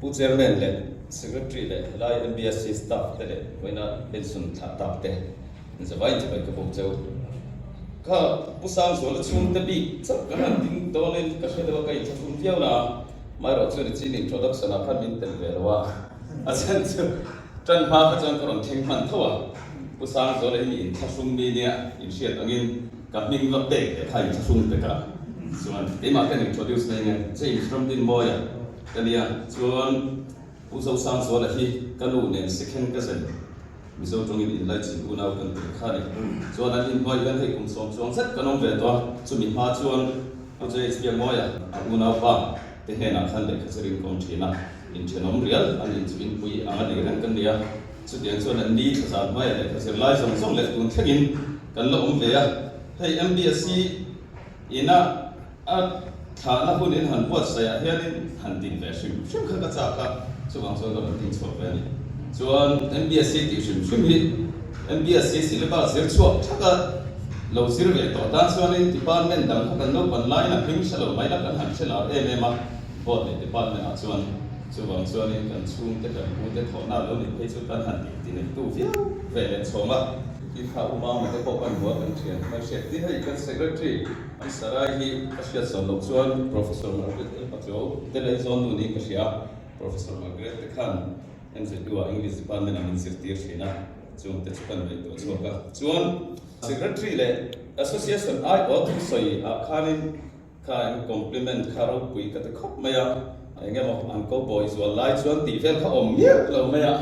Pu Chairman leh Secretary leh helai MBSC staff te leh vawiina pension thlah tak te zavai chibai ka bawk cheu. Kha Pu Sangzuala chhungte bik chauh kan han ding dawnin ka hre deuh a, ka inthlahrung viau na a, amaherawhchu ni chin introduction ah khan min tel ve lo a, a chhan chu tan hma kha chuan ka rawn thleng hman tho a, Pu Sangzuala hi mi inthlahrung mi nia inhriat angin Ka hming va pek leh kha inthlahrung pek a, chuan keimah ka introduce mai nge James Ramdinmawia ka nia, chuan Pu Zosangzuala hi ka nu nen second cousin Mizo tawngin inlaichin unau kan tel kha a ni. Chuan an inhnuai hian hei kum sawm chuang zet kan awm ve tawh a, chumi hma chuan Pu James Biakmawia a unaupa te hnenah khan lehkha chu rin ka awm thin a, inthenawm rial an in chu inpui ang a ni reng kan ni a. Chutiang chuan an ni thlazar hnuaiah lehkha zirlai zawng zawng leh tun thlengin kan la awm ve a. Hei MBSC ina a thlahna hun in han buatsaihah hianin han din ve hrim hrim kha ka chak a, chuvang chuan ka rawn ding chhuak ve a ni. Chuan MBSC tih hrim hrim hi MBSC syllabus zir chhuak thak a lo zir ve tawh tan chuanin department dang kha kan naupan laiin a hming hre lo mai la kan han hre lar em em a, board leh department ah chuan. Chuvang chuanin kan chhungte kan pute thawhna lo nih phei chu kan han tih ti neihtu viau ve leh chhawm a. Tin kha U Mama te pawh kan hmu a, kan thian hmai hriat tin hei kan Secretary an Sarai hi ka hriat sawn loh chuan Professor Margaret L Pachuau te lei zawn nu niin ka hria a, Professor Margaret te khan MZU ah English Department ah min zirtir thin a, chungte chu kan ngaihtuah chhuak a. Chuan Secretary leh Association aiawh thusawi ah khanin Kha in compliment kha ropui ka ti khawp mai a, eng emaw an ko bawi zual lai chuan tih vel kha awm miah lo mai a,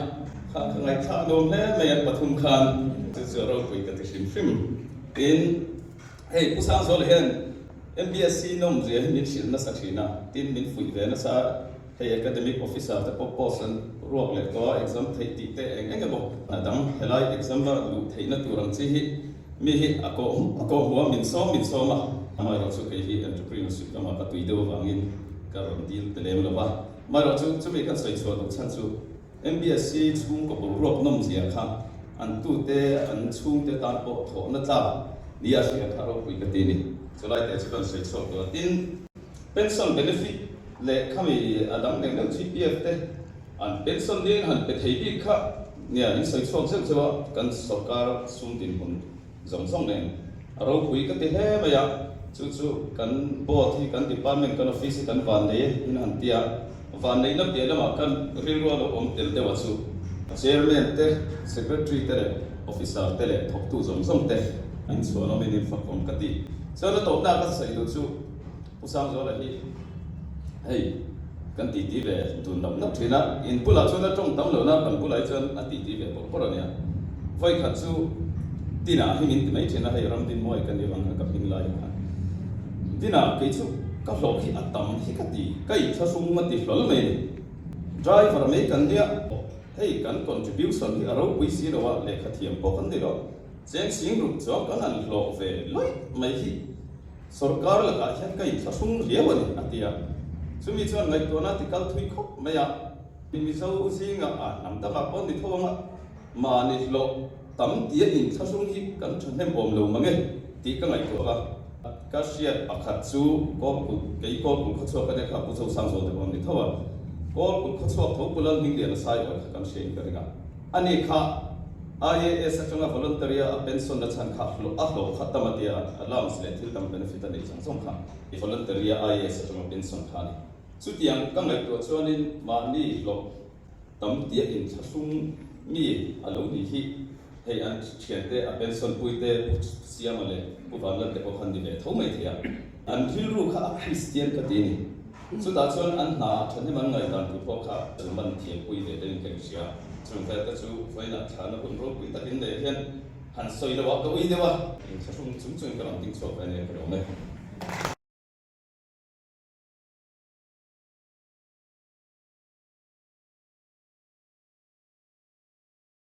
kha ka ngaihthlak nuam hle mai an pathum khan chu chu a ropui ka ti hrim hrim. Tin, hei Pu Sangzuala hian MBSC nawmzia hi min hrilh nasa thin a, tin min fuih ve nasa a, hei academic officer te pawh post an ruak leh tawh a, exam theih tih te eng eng emaw a dang helai exam a luh theihna tur ang chi hi Mi hi a kawh a kawh hmu a, min sawm min sawm a. Amaherawhchu kei hi entrepreneurship lamah ka tui deuh avangin ka rawn dil ta lem lo va. Amaherawhchu chumi kan sawi chhuah duh chhan chu MBSC chhungkaw boruak nawmzia kha an tute an chhungte tan pawh thawhna tlak nia hria kha ropui ka ti a ni. Chulai te chu kan sawi chhuak duh a. Tin, pension benefit leh khami a dang deng deuh GPF te An pension nen han pe thei bik kha nia in sawi chhuak zeuh zeuh a, kan sorkar sum dinhmun zawng zawng nen a ropui ka ti hle mai a, chu chu kan board hi kan department kan office hi kan van nei e in han ti a, van neihna piah lamah kan rilru a lo awm tel deuh a chu chairman te, secretary te leh officer te leh thawktu zawng zawng te in chhuanawmin in fakawm ka ti. Chuan a tawpna ka sawi duh chu. Pu Sangzuala hi hei kan titi ve dun nauh nauh thin a, in bulah chuan a tawng tam lo na, kan bulah hi chuan a titi ve bawrh bawrh a nia. Vawikhat chu Dina hi min ti mai thin a, hei Ramdinmawi ka ni vang kha ka hming lai khan Dina kei chu ka hlawh hi a tam hi ka ti, ka inthlahrung a ti hlawl mai a ni. Driver mai kan nia, hei kan contribution hi a ropui si lo a, lehkha thiam pawh kan ni lo, cheng sing ruk chuan kan han hlawh ve lawih mai hi. Sorkar lakah hian ka inthlahrung riau a ni, a ti a. Chumi chuan ngaihtuahna ti kal thui khawp mai a. Mizo zingah a hnam dangah pawh ni tho anga mahni hlawh tam tia inthlahrung hi kan thahnem awm lo mang e tih ka ngaihtuah a. Ka hriat pakhat chu Kawlkulh, kei Kawlkulh khawchhuak ka nia kha Pu Zosangzual te pawh an ni tho a. Kawlkulh khawchhuak tho Pu Lalhmingliana Saiawi kha kan hriain ka ring a. Ani kha IAS atanga voluntary a a pension na chhan kha hlawh a hlawh kha tam a tia, allowance leh thil dang benefit a neih zawng zawng kha voluntary a IAS atanga pension kha a ni. Chutiang ka ngaihtuah chuanin mahni hlawh tam tia inthlahrung mi a lo nih hi hei an thiante a pension puite Pu Siama leh Pu Vanlal te pawh khan ni ve tho mai thei a. An rilru kha a Kristian ka ti a ni. Chutah chuan an hna ah thahnem an ngaihdan tur pawh kha chu man thiampui ve deuhin ka inhria. Chung velte chu vawiinah thlahna hun ropui takin leh hian han sawi lo a, ka ui deuh a. Inthlahrung chung chungin ka rawn ding chhuak ve ania ka lawm e.